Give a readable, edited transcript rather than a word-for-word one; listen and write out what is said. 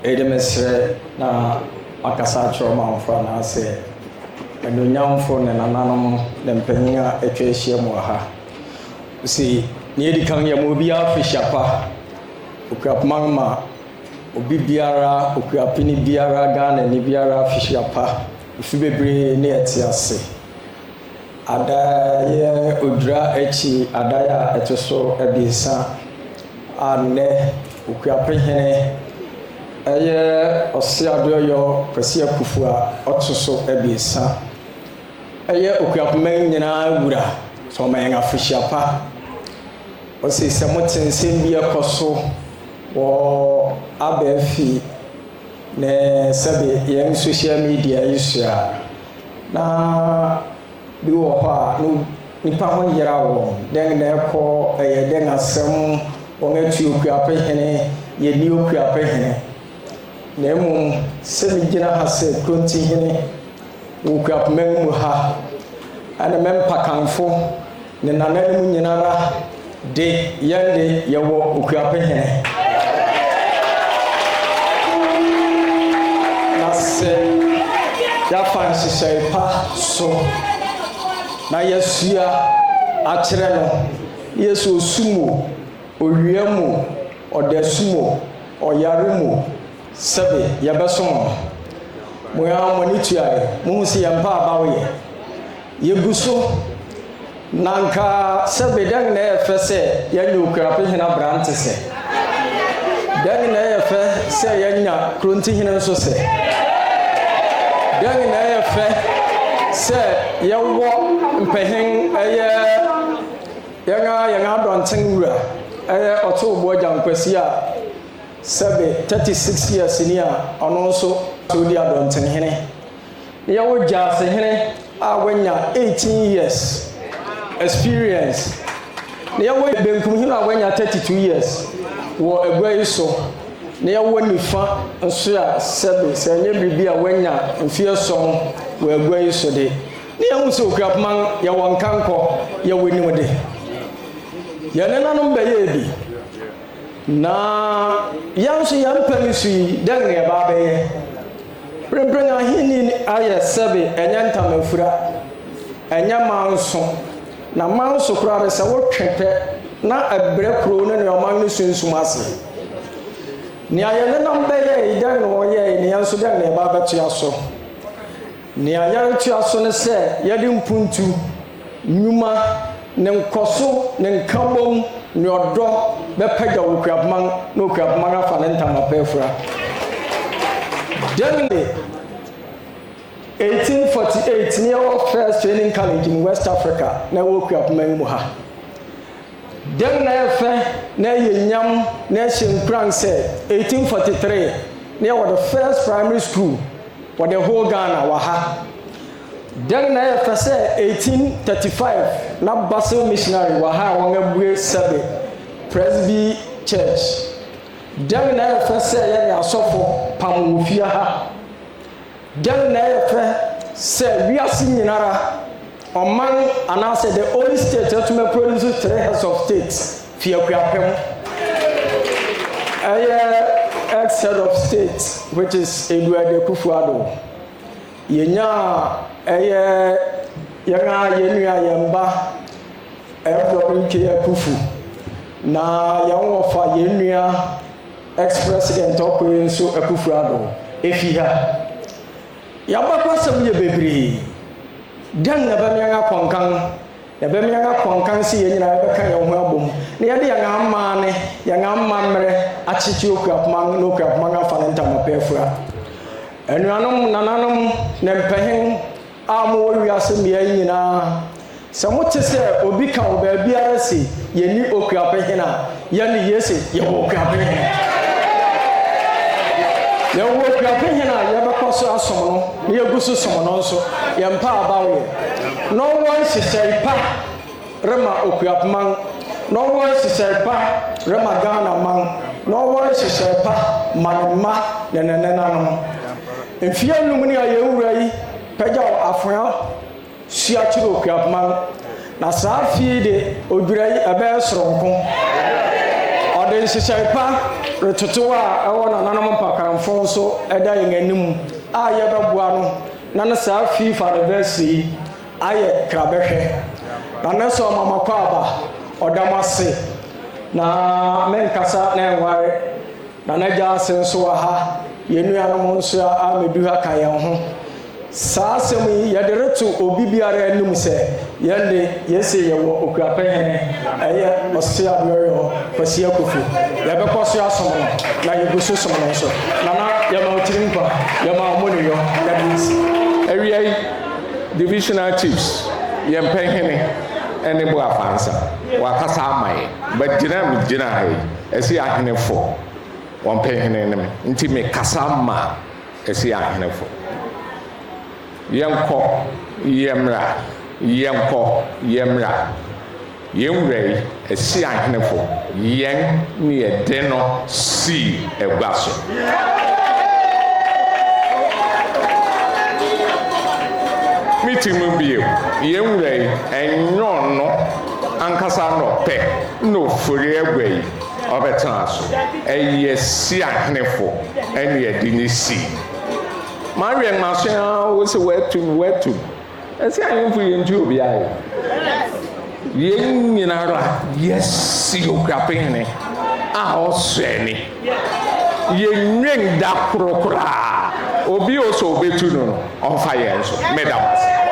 Ɛde mesrɛ na makasa akyerɛ ɔmanfo anaasɛ anuonyamfo ne nananom ne mpanyin a atwa ahyia mu wɔ ha. Si nea edi kan yɛ ma obiara afihyia pa. Okuapman ma obi biara, okuapeni biara, Ghanani biara afihyia pa. Mfe bebree ne ɛte ase. Ada yɛ odwira akyi adae a ɛto so 3 a nnɛ Okuapehene ɛyɛ Ɔseadoɔyɔ Kwasi Akuffo a ɔto so 3 ɛyɛ Okuapeman nyinaa wura sɛ ɔma yɛn afehyia pa. Ɔse sɛ mote nsɛm bi ɛkɔ so wɔ abɛɛfi ne sɛbe yɛn social media yi so a, na bi wɔ hɔ a no nipa ho yera wɔn. Dɛn na ɛkɔ, ɛyɛ dɛn asɛm, wɔn atu Okuapehene, yɛnni Okuapehene. Na mmom sɛ megyina ha sɛ Kurontihene wɔ Okuapeman mu ha, ɛne me mpakamfo ne nananom nyinara de, yɛn de yɛwɔ Okuapehene. Na sɛ yɛafa nhyehyɛe pa so na yɛasua akyerɛ no, na yɛsɛ osu mu, owia mu, ɔdasu mu, ɔyare mu, sɛbe yɛbɛsom no. Mo ara mo ani tuae, muhu sɛ yɛn mpa abaw yɛ. Yegu so. Na nka sɛbe dɛn na ɛyɛ fɛ sɛ yɛanya Okuapehene aberante sɛ? Dɛn na ɛyɛ fɛ sɛ yɛanya Kurontihene nso sɛ? Dɛn na ɛyɛ fɛ sɛ yɛwɔ mpɛhen ɛyɛ yɛn ara yɛn adɔnten wura ɛyɛ Ɔtooboɔ Gyankwasi a sɛbe 36 years ni a ɔno nso ɔdi adɔntenhene? Yɛwɔ Gyasehene a wanya 18 years experience. Na yɛwɔ Benkumhene a wanya 32 years wɔ agua yi so. Na yɛwɔ Nifa nso a sɛbe sɛ ɛnyɛ biribi a wanya mfeɛ 7 wɔ agua yi so de. Na yɛhu sɛ Okuapeman yɛwɔ nkankɔ, yɛwɔ nimde. Yɛn nenanom bɛyɛɛ bi. Na yɛn nso yɛn pɛ no so yi, dɛn na yɛba abɛyɛ? Mprempren ahenni ayɛ sɛbe ɛnyɛ ntamafura, ɛnyɛ manso, na manso koraa de sɛ wotwe pɛ na ɛbrɛ kurow no ne ɔman no sunsum ase. Nea yɛn nenanom bɛyɛe, dɛn na wɔyɛe, ne yɛn nso dɛn na yɛba abɛtoa so? Nea yɛretoa so ne sɛ yɛde mpuntu, nnwuma, ne nkɔso, ne nkabom, ne ɔdɔ bɛpagyaw Okuapman na Okuapman afa ne ntama pa afura. Dɛn ne 1848 ne yɛwɔ First Training College in West Africa na ɛwɔ Okuapman mu ha. Dɛn na ɛyɛ fɛ na ɛyɛ nyam na ɛhyɛ nkuran sɛ 1843 na yɛwɔ the first primary school wɔ the whole Ghana wɔ ha. Dɛn na ɛyɛ fɛ sɛ 1835 na Basel Missionary wɔ ha a wɔabue Sɛbe Presby Church. Dɛn na ɛyɛ fɛ sɛ yɛne asɔfo pam wɔ fie ha. Dɛn na ɛyɛ fɛ sɛ wiase nyinara ɔman anaasɛ the only state atumi produce three heads of state fi Akuapem. Ɛyɛ ex head of state which is Edward Akufo-Addo. Yɛnyaa ɛyɛ yɛn a yɛn nua yɛn ba FWK Akuffo na yɛn wɔfa yɛn nua ex-president ɔkɔe nso Akufo-Addo efi ha. Yɛabakɔsɛm yɛ bebree. Dɛn na ɛbɛma yɛn akɔ nkan? Ɛbɛma yɛn akɔ nkan sɛ yɛn nyinaa yɛbɛka yɛn ho abom na yɛde yɛn amanne, yɛn amammerɛ akyekye Okuapman na Okuapman afa ne ntama pa afura. Anuanom, nananom, ne mpɛhen a mowɔ wiase mmeae nyinaa, sɛ mote sɛ obi ka wɔ baabiara se yenni Okuapehene a, yɛn de yese yɛwɔ Okuapehene. Yɛwɔ Okuapehene a yɛbɛkɔ so asom no na yegu so som no nso. Yɛmpa abaw yɛ. Na ɔwɔ nhyehyɛe pa rema Okuapeman, na ɔwɔ nhyehyɛe pa rema Ghana man, na ɔwɔ nhyehyɛe pa ma ne mma ne ne nenanom. Mfeɛ anum ni a yɛn wura yi pagyaw afoa sua kyerɛ Okuapeman, na saa afe yi de odwira yi ɛbɛyɛ soronko. Ɔde nhyehyɛe pa retoto a ɛwɔ nananom mpakan. Kamfo nso da yɛn anim a yɛbɛboa no na ne saa fifth anniversary yi ayɛ krabɛhwɛ. Na ne sɛ ɔma mo akwaaba, ɔda mo ase. Na menkasa na ɛnware. Na n'agya ase nso wɔ ha, yɛn nuanom nso a amedu ha ka yɛn ho. Saa asɛm yi, yɛde reto obi biara anim sɛ, yɛn de, yɛse yɛwɔ Okuapɛhene, ɛyɛ Ɔse Adeɔyɔ Kwasi Akuffo. Yɛbɛkɔ so asom no, na yɛgu so som no nso. Nana, yɛma wo tiri nkwa, yɛma wo moneyɔ, yɛda ase. Awia yi, Divisional Chiefs, yɛn pɛhene ne Boafansa, wakasa ama yɛn, but gyina a megyina ha yi, ɛse ahenefo, wɔn pɛhene ne me, nti mekasa ma Ɛsi ahenefo. Yɛnkɔ, yɛmmra, yɛnkɔ, yɛmmra. Yɛn wura yi, ɛsi ahenefo, yɛn ne yɛde no sii agua so. Me ti mu bio, yɛn wura yi, ɛnyɛ ɔno ankasa na ɔpɛ na ofori agua yi. Ɔbɛtena so. Ɛyɛ si ahenefo ɛne ɛde ne si. Mawɛn m'aso ara wo sɛ watu no watu no. Ɛsɛ ahemfo yɛn nti obiara yɛ. Yɛn nyinara yɛsi Okuapehene a ɔsɔ ani. Yɛnwen da koro koraa. Obi o sɛ obetu no no ɔmfa yɛn so. Meda mo ase.